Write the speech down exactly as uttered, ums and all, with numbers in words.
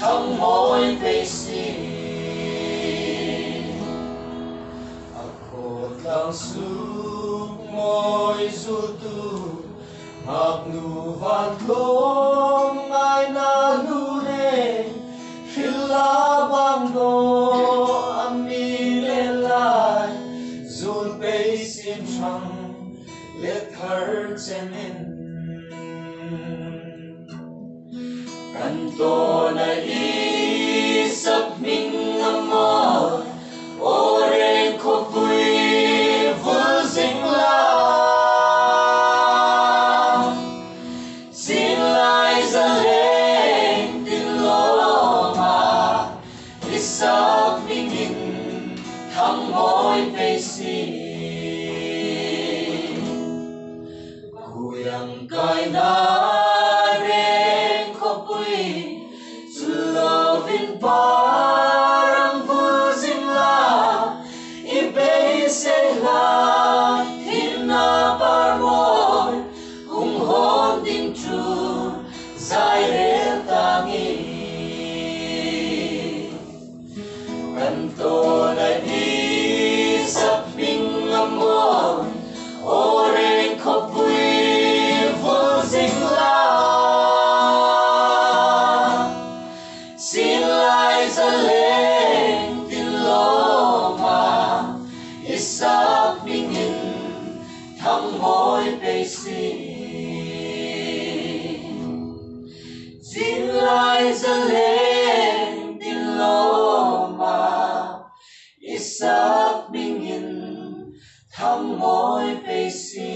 thangmawi pei sien. A khawtlang suk mawi zutu, ngaknu vantlawm ngaina nu le, hril la bang daw a mi le lai, zul pei sien ṭhang le thar chenin. Kan tawna Isak hming a mawi, Oren khawpui vul zing la. Zing lai zaleng tin lawma, Isak hmingin thangmawi pei sien. Kuiang kaina reng khawpui, chu lovin par ang vul zing la, i beisei hla, thina par mawi, hung hawn ding chu, zai rel ta ngei. Kan tawna Isak hming a mawi, Oren khawpui vul zing la. Zing lai zaleng tin lawma, Isak hmingin thangmawi pei sien. Zing lai zaleng tin lawma, Isak hmingin thangmawi pei sien.